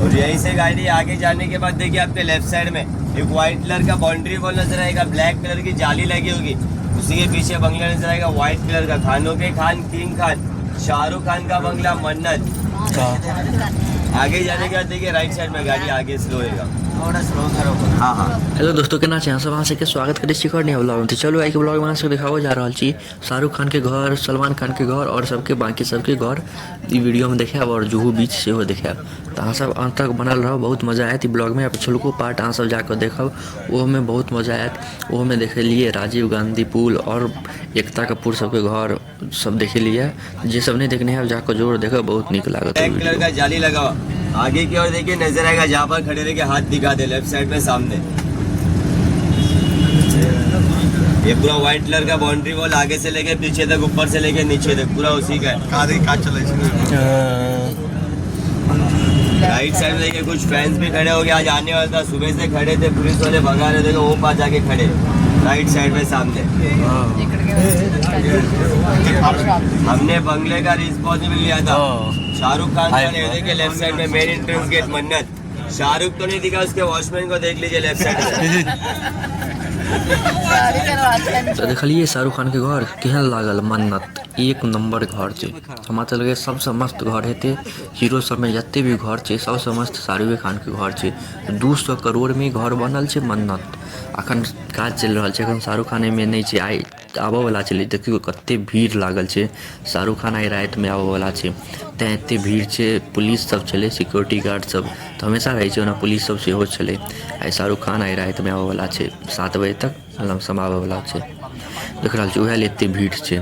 और यहीं से गाड़ी आगे जाने के बाद देखिए आपके लेफ्ट साइड में एक व्हाइट कलर का बाउंड्री वॉल नजर आएगा, ब्लैक कलर की जाली लगी होगी, उसी के पीछे बंगला नजर आएगा व्हाइट कलर का। खानों के खान, किंग खान, शाहरुख खान का बंगला मन्नत। आगे जाने के बाद देखिए राइट साइड में गाड़ी आगे स्लो रहेगा। थोड़ा स्लो करो। हाँ हाँ। हेलो दोस्तों, केना छी अहाँ सब? अहाँ सबके स्वागत करै छी एक नया ब्लॉग में। तो चलू आइके ब्लॉग में अहाँ सबके देखाबऽ जा रहल छी शाहरुख खान के घर, सलमान खान के घर और सबके बाकी सबके घर ई वीडियो में देखायब और जुहू बीच सेहो देखायब। तऽ अहाँ सब अंत तक बनल रहब, बहुत मजा आयत ई ब्लॉग में। पिछुलको पार्ट अहाँ सब जाकऽ देखब, ओहोमे बहुत मजा आयत। ओहोमे देखेलियै राजीव गांधी पुल और एकता कपूर सबके घर सब देखेलियै। जे सब नहि देखने हैब जाकऽ जरूर देखब, बहुत नीक लागत। ब्लैक कलर का जाली लगा हुआ, आगे की ओर देखिए नजर आएगा, जहाँ पर खड़े रह के हाथ दिखा दे लेफ्ट साइड में सामने। ये पूरा व्हाइट कलर का बाउंड्री वॉल आगे से लेके पीछे तक, ऊपर से लेके नीचे तक पूरा उसी का है। कारे काज चलै छै। राइट साइड में देखिए कुछ फैंस भी खड़े हो गए, आज आने वाला था, सुबह से खड़े थे, पुलिस वाले भगा रहे थे, वो पास जाके खड़े राइट साइड में सामने। हमने बंगले का रिस्पॉन्सिबल लिया था शाहरुख खान का। ये देखिए लेफ्ट साइड में मेन एंट्रेंस गेट मन्नत। शाहरुख तो नहीं दिखा, उसके वॉचमैन को देख लीजिए लेफ्ट साइड में। तऽ देखलियै शाहरुख खानके घर केहन लागल? मन्नत एक नंबर घर छै। हमरा तऽ लगैए सबसँ मस्त घर हेतै हीरो सबमे, जते भी घर छै सबसँ मस्त शाहरुखे खानके घर छै। 200 करोड़मे घर बनल छै मन्नत। अखन काज चलि रहल छै, अखन शाहरुख खान एहिमे नहि छै, आइ आबऽवला छलै। देखियौ कते भीड़ लागल छै। शाहरुख खान आइ रातिमे आबऽवला छै, तेँ एते भीड़ छै। पुलिस सब छलै, सिक्योरिटी गार्ड सब तऽ हमेशा रहै छै, ओना पुलिस सब सेहो छलै। आइ शाहरुख खान आइ रातिमे आबऽवला छै, 7 बजे तक लमसम आबऽवला छै। देख रहल छी, उएह लए एते भीड़ छै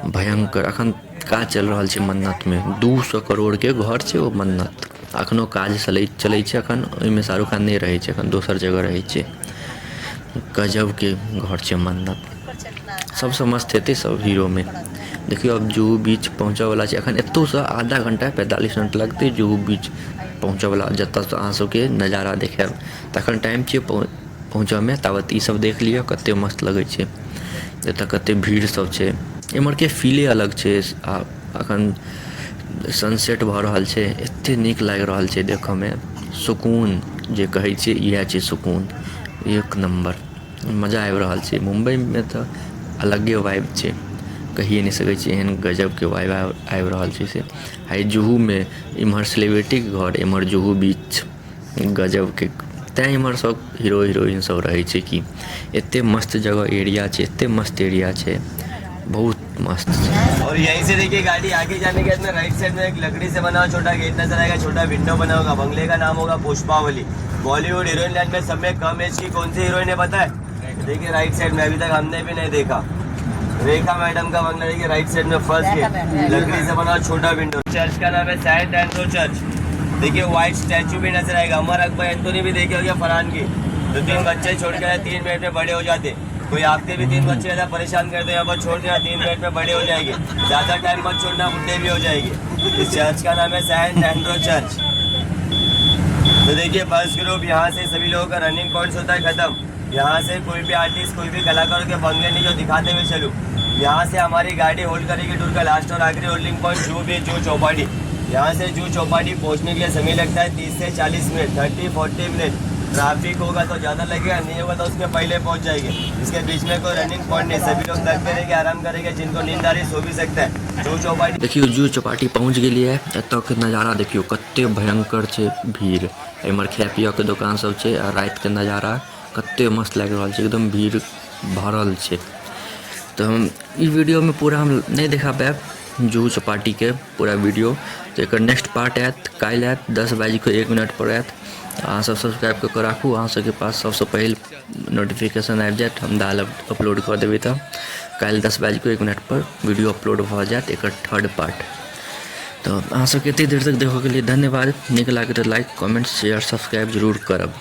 भयङ्कर। अखन काज चलि रहल छै मन्नतमे। 200 करोड़के घर छै ओ मन्नत। अखनो काज चलै चलै छै। अखन ओहिमे शाहरुख खान नहि रहै छै, अखन दोसर जगह रहै छै। गजबके घर छै मन्नत, सबसँ मस्त हेतै सब हीरोमे। देखियौ आब जुहू बीच पहुँचऽवला छै। अखन एतौसँ आधा घण्टा 45 मिनट लगतै जुहू बीच पहुँचऽवला, जतऽसँ अहाँ सबके नजारा देखायब। तखन टाइम छै पहुँचऽमे, ताबत ई सब देख लिअ कते मस्त लगै छै। एतऽ कते भीड़ सब छै, एम्हरके फीले अलग छै। आ अखन सनसेट भऽ रहल छै, एते नीक लागि रहल छै देखऽमे। सुकून जे कहै छै इएह छै सुकून, एक नम्बर मजा आबि रहल छै। मुम्बइमे तऽ अलगे वाइब छै, कहिए नहि सकै छी, एहन गजबके वाइब आबि रहल छै से। आ जुहूमे इम्हर सेलिब्रिटीके घर, एम्हर जुहू बीच, गजबके। तैँ इम्हर सब हीरो हिरोइन सब रहै छै कि एते मस्त जगह एरिया छै, एते मस्त एरिया छै, बहुत मस्त छै। और यहीं से देखिए गाड़ी आगे जाने के बाद में राइट साइड में एक लकड़ी से बना हुआ छोटा गेट नजर आएगा, छोटा विंडो बना होगा, बंगले का नाम होगा पुष्पावली। बॉलीवुड हीरोइन लाइन में सब में कम एज की कौन सी हीरोइन है पता है? देखिए राइट साइड में, अभी तक हमने भी नहीं देखा। रेखा मैडम का बंगला देखिए राइट साइड में फर्स्ट गेट, लकड़ी से बना हुआ छोटा विंडो। चर्च का नाम है सेंट एंड्रो चर्च। देखिए व्हाइट स्टैचू भी नजर आएगा। अमर अकबर एंथोनी भी देखे होंगे फरहान की। तो 3 बच्चे छोड़ के आए, 3 मिनट में बड़े हो जाते। कोई आपके भी 3 बच्चे ज़्यादा परेशान करते हैं, यहाँ पर छोड़ देना, 3 मिनट में बड़े हो जाएंगे। ज़्यादा टाइम मत छोड़ना, बुढ़े भी हो जाएंगे। इस चर्च का नाम है सेंट एंड्रो चर्च। तो देखिए बस ग्रुप, यहाँ से सभी लोगों का रनिंग पॉइंट्स होता है खत्म। यहाँ से कोई भी आर्टिस्ट, कोई भी कलाकार के बंगले नहीं जो दिखाते हुए चलूँ। यहाँ से हमारी गाड़ी होल्ड करेगी टूर का लास्ट और आखिरी होल्डिंग पॉइंट जुहू बीच, जुहू चौपाटी। यहाँ से जुहू चौपाटी पहुँचने के लिए समय लगता है 30 से 40 मिनट, 30-40 मिनट। ट्रैफिक होगा तो ज़्यादा लगेगा, नहीं होगा तो उसके पहले पहुँच जाएंगे। इसके बीच में कोई रनिंग पॉइंट नहीं, सभी लोग थकते रहेंगे, आराम करेंगे, जिनको नींद आ रही सो भी सकता है। जुहू चौपाटी देखियौ जुहू चौपाटी पहुँच गेलियै। एतऽके नजारा देखियौ कते भयंकर छै भीड़। एम्हर खाय पियऽके दोकान सब छै आ रातिके नजारा कते मस्त लागि रहल छै, एकदम भीड़ भरल छै। तऽ हम ई वीडियोमे पूरा हम नहि देखा पायब जुहू चौपाटीके पूरा वीडियो, तऽ एकर नेक्स्ट पार्ट आयत, काल्हि आयत, 10:01 पर आयत। अहाँ सब सब्सक्राइब कऽ कऽ राखू, अहाँ सबके पास सबसँ पहिल नोटिफिकेशन आबि जायत हम दाल अपलोड कऽ देबै। तऽ काल्हि 10:01 पर वीडियो अपलोड भऽ जायत एकर थर्ड पार्ट। तऽ अहाँ सबके एतेक देर तक देखऽके लिए धन्यवाद। नीक लागत तऽ लाइक, कमेंट, शेयर, सब्सक्राइब जरूर करब।